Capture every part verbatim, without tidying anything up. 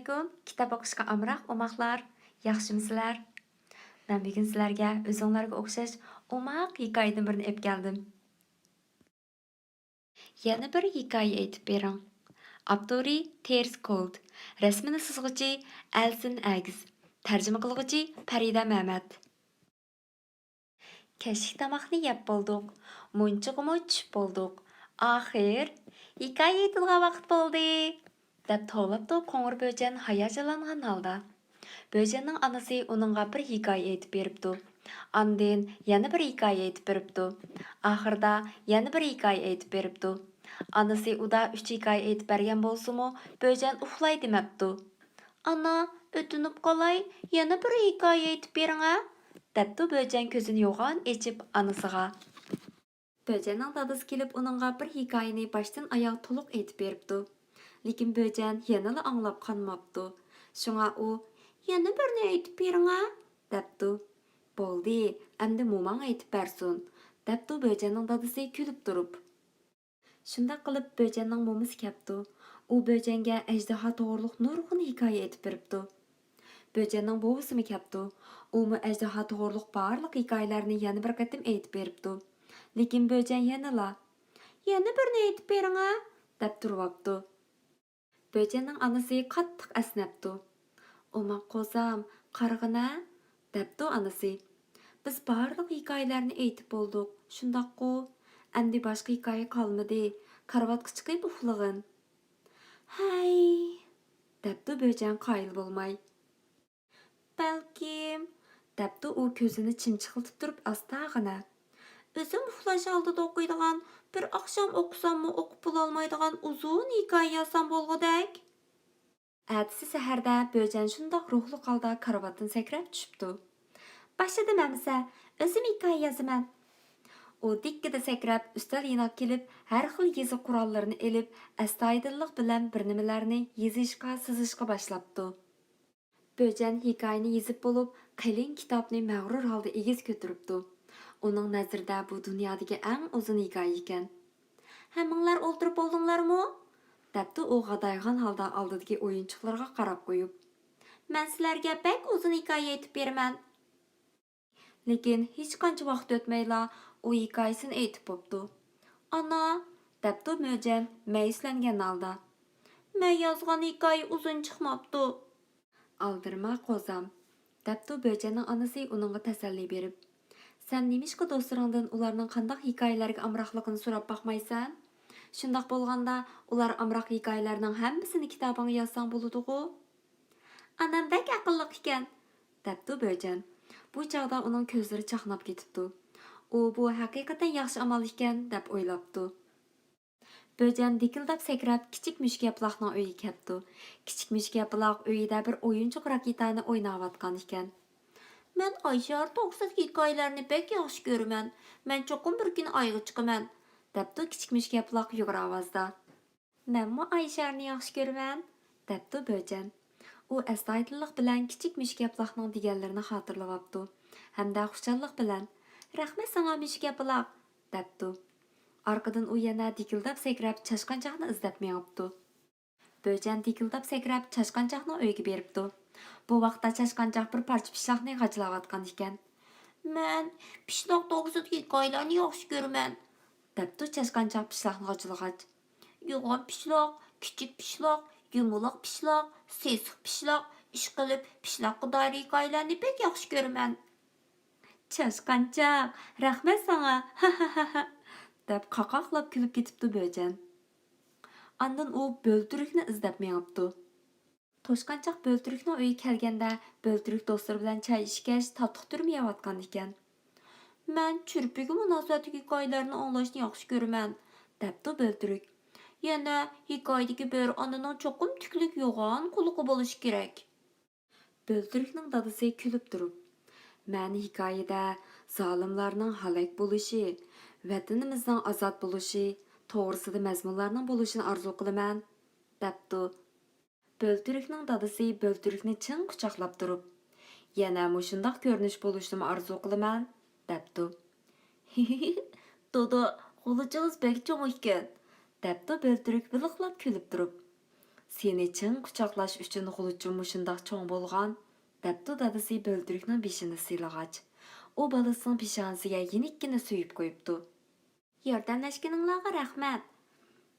ئەلەيكۇم، كىتاب ئوقۇشقا ئامراق ئوماقلار، ياخشىمۇسىلەر؟ مەن بۈگۈن سىلەرگە ئۆزۈڭلارغا ئوخشاش ئوماق ھېكايىدىن بىرنى ئېلىپ كەلدىم. يەنە بىر ھېكايە ئېيتىپ بېرىڭ. ئاپتورى تېرس كولد، رەسىمىنى سىزغۇچى ئەلسىن ئەگىز، تەرجىمە قىلغۇچى پەرىدە مەمەت. كەچلىك تاماقنى يەپ بولدۇق، مۇنچىغىمۇ چۈشۈپ بولدۇق. ئاخىر، ھېكايە ئېيتىدىغان ۋاقىت بولدى، دەپ توۋلاپتۇ قوڭۇر بۆجەن ھاياجانلانغان ھالدا. بۆجەننىڭ ئانىسى ئۇنىڭغا بىر ھېكايە ئېيتىپ بېرىپتۇ. ئاندىن يەنە بىر ھېكايە ئېيتىپ بېرىپتۇ. ئاخىرىدا يەنە بىر ھېكايە ئېيتىپ بېرىپتۇ. ئانىسى ئۇدا ئۈچ ھېكايە ئېيتىپ بەرگەن بولسىمۇ، بۆجەن ئۇخلاي دېمەپتۇ. «ئانا، ئۆتۈنۈپ قالاي، يەنە بىر ھېكايە ئېيتىپ بېرىڭە»، دەپتۇ بۆجەن كۆزىنى يوغان ئېچىپ ئانىسىغا. بۆجەننىڭ دادىسى كېلىپ ئۇنىڭغا بىر ھېكايىنى باشتىن ئاياغ تولۇق ئېيتىپ بېرىپتۇ. لېكىن بۆجەن يەنىلا ئاڭلاپ قانماپتۇ. شۇڭا ئۇ، «يەنە بىرنى ئېيتىپ بېرىڭە»، دەپتۇ. «بولدى، ئەمدى موماڭ ئېيتىپ بەرسۇن»، دەپتۇ بۆجەننىڭ دادىسى كۈلۈپ تۇرۇپ. شۇنداق قىلىپ بۆجەننىڭ مومىسى كەپتۇ. ئۇ بۆجەنگە ئەجدىھا توغرۇلۇق نۇرغۇن ھېكايە ئېيتىپ بېرىپتۇ. بۆجەننىڭ بوۋىسىمۇ كەپتۇ. ئۇمۇ ئەجدىھا توغرۇلۇق بارلىق ھېكايىلەرنى يەنە بىر قېتىم ئېيتىپ بېرىپتۇ. لېكىن بۆجەن يەنىلا، «يەنە بىرنى ئېيتىپ بېرىڭە»، دەپ تۇرۇۋاپتۇ. بۆجەننىڭ ئانىسى قاتتىق ئەسنەپتۇ. «ئوماق قوزام، قارىغىنە»، دەپتۇ ئانىسى. «بىز بارلىق ھېكايىلەرنى ئېيتىپ بولدۇق، شۇنداققۇ؟ ئەمدى باشقا ھېكايە قالمىدى، كارىۋاتقا چىقىپ ئۇخلىغىن.» «ھەي!» دەپتۇ بۆجەن قايىل بولماي. «بەلكىم»، دەپتۇ ئۇ كۆزىنى چىمچىقلىتىپ تۇرۇپ ئاستاغىنە، «ئۆزۈم ئۇخلاش ئالدىدا ئوقۇيدىغان، بىر ئاخشام ئوقۇساممۇ ئوقۇپ بولالمايدىغان ئۇزۇن ھېكايە يازسام بولغۇدەك.» ئەتىسى سەھەردە بۆجەن شۇنداق روھلۇق ھالدا كارىۋاتتىن سەكرەپ چۈشۈپتۇ. «باشلىدىم ئەمىسە، ئۆزۈم ھېكايە يازىمەن.» ئۇ دىككىدە سەكرەپ ئۈستەل يېنىغا كېلىپ، ھەر خىل يېزىق قوراللىرىنى ئېلىپ، ئەستايىدىللىق بىلەن بىر نېمىلەرنى يېزىشقا، سىزىشقا باشلاپتۇ. بۆجەن ھېكايىنى يېزىپ بولۇپ، قېلىن كىتابنى مەغرۇر ھالدا ئېگىز كۆتۈرۈپتۇ. ئۇنىڭ نەزىرىدە بۇ دۇنيادىكى ئەڭ ئۇزۇن ھېكايە ئىكەن. «ھەممىڭلار ئولتۇرۇپ بولدۇڭلارمۇ؟» دەپتۇ ئۇ غادايغان ھالدا ئالدىدىكى ئويۇنچۇقلىرىغا قاراپ قويۇپ. «مەن سىلەرگە بەك ئۇزۇن ھېكايە ئېيتىپ بېرىمەن.» لېكىن ھېچقانچە ۋاقىت ئۆتمەيلا ئۇ ھېكايىسىنى ئېيتىپ بوپتۇ. «ئانا»، دەپتۇ بۆجەن مەيۈسلەنگەن ھالدا. «مەن يازغان ھېكايە ئۇزۇن چىقماپتۇ.» «ئالدىرىما قوزام»، دەپتۇ بۆجەننىڭ ئانىسى ئۇنىڭغا تەسەللى بېرىپ. «سەن نېمىشقا دوستلىرىڭدىن ئۇلارنىڭ قانداق ھېكايىلەرگە ئامراقلىقىنى سوراپ باقمايسەن؟ شۇنداق بولغاندا ئۇلار ئامراق ھېكايىلەرنىڭ ھەممىسىنى كىتابىڭغا يازساڭ بولىدىغۇ.» «ئانام بەك ئەقىللىق ئىكەن.» دەپتۇ بۆجەن. بۇ چاغدا ئۇنىڭ كۆزلىرى چاقناپ كېتىپتۇ. ئۇ بۇ ھەقىقەتەن ياخشى ئامال ئىكەن دەپ ئويلاپتۇ. بۆجەن دىكىلداپ سەكرەپ كىچىك مۈشۈك ياپىلاقنىڭ ئۆيىگە كەپتۇ. كىچىك مۈشۈك ياپىلاق ئۆيىدە بىر ئويۇنچۇق راكېتانى ئويناۋاتقان ئىكەن. «مەن ئايشار توغرىسىدىكى ھېكايىلەرنى بەك ياخشى كۆرىمەن. مەن چوقۇم بىر كۈنى ئايغا چىقىمەن.» دەپتۇ كىچىك مۈشۈك ياپىلاق يۇغۇر ئاۋازدا. «مەنمۇ ئايشارنى ياخشى كۆرىمەن.» دەپتۇ بۆجەن. ئۇ ئەستايىدىللىق بىلەن كىچىك مۈشۈك ياپىلاقنىڭ دېگەنلىرىنى خاتىرىلەۋاپتۇ ھەمدە خۇشاللىق بىلەن، «رەھمەت ساڭا، مۈشۈك ياپىلاق!» دەپتۇ. ئارقىدىن ئۇ يەنە دىكىلداپ سەكرەپ چاشقانچاقنى ئىزدەپ مېڭىپتۇ. بۆجەن دىكىلداپ سەكرەپ چاشقانچاقنىڭ ئۆيىگە بېرىپتۇ. بۇ ۋاقىتتا چاشقانچاق بىر پارچە پىشلاقنى غاجىلاۋاتقان ئىكەن. «مەن پىشلاق توغرىسىدىكى ھېكايىلەرنى ياخشى كۆرىمەن.» دەپتۇ چاشقانچاق پىشلاقنى غاجىلىغاچ. «يوغان پىشلاق، كىچىك پىشلاق، يۇمىلاق پىشلاق، سېسىق پىشلاق، ئىشقىلىپ پىشلاققا دائىر ھېكايىلەرنى بەك ياخشى كۆرىمەن.» «چاشقانچاق، رەھمەت ساڭا، ھەھەھەھە!» دەپ قاقاقلاپ كۈلۈپ كېتىپتۇ بۆجەن. ئاندىن ئۇ بۆلتۈرۈكنى ئىزدەپ مېڭىپتۇ. توشقانچاق بۆلتۈرۈكنىڭ ئۆيىگە كەلگەندە، بۆلتۈرۈك دوستلىرى بىلەن چاي ئىچكەچ، تاتلىق تۈرمە يەۋاتقان ئىكەن. «مەن چۈرپىگە مۇناسىۋەتلىك ھېكايىلەرنى ئاڭلاشنى ياخشى كۆرىمەن.» دەپتۇ بۆلتۈرۈك. «يەنە ھېكايىدىكى بۆرە ئانىنىڭ چوقۇم تۈكلۈك يوغان قۇلىقى بولۇشى كېرەك.» بۆلتۈرۈكنىڭ دادىسى كۈلۈپ تۇرۇپ، «مەن ھېكايىدە زالىملارنىڭ ھالاك بولۇشى، ۋەتىنىمىزنىڭ ئازاد بولۇشى توغرىسىدا مەزمۇنلارنىڭ بولۇشىنى ئارزۇ قىلىمەن.» دەپتۇ. بۆلتۈرۈكنىڭ دادىسى بۆلتۈرۈكنى چىڭ قۇچاقلاپ تۇرۇپ، «يەنە مۇشۇنداق كۆرۈنۈش بولۇشىنىمۇ ئارزۇ قىلىمەن.» دەپتۇ. «ھىھىھى، دادا، غۇلىچىڭىز بەك چوڭ ئىكەن.» دەپتۇ بۆلتۈرۈك ۋىلىقلاپ كۈلۈپ تۇرۇپ. سېنى چىڭ قۇچاقلاش ئۈچۈن غۇلىچىم مۇشۇنداق چوڭ بولغان، دەپتۇ دادىسى بۆلتۈرۈكنىڭ بېشىنى سىيلىغاچ. ئۇ بالىسىنىڭ پېشانىسىگە يېنىككىنە سۆيۈپ قويۇپتۇ. ياردەملەشكىنىڭلارغا رەھمەت.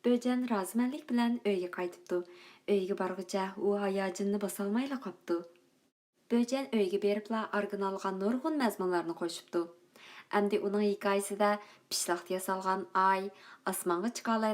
بۆجەن رازىمەنلىك بىلەن ئۆيگە قايتىپتۇ. ئۆيگە بارغۇچە ئۇ ھاياجىنىنى باسالمايلا قاپتۇ. بۆجەن ئۆيگە بېرىپلا ئارگىنالغا نۇرغۇن مەزمۇنلارنى قوشۇپتۇ. ئەمدى ئۇنىڭ ھېكايىسىدە پىشلاقتا ياسالغان ئاي، ئاسمانغا چىقالايدىغان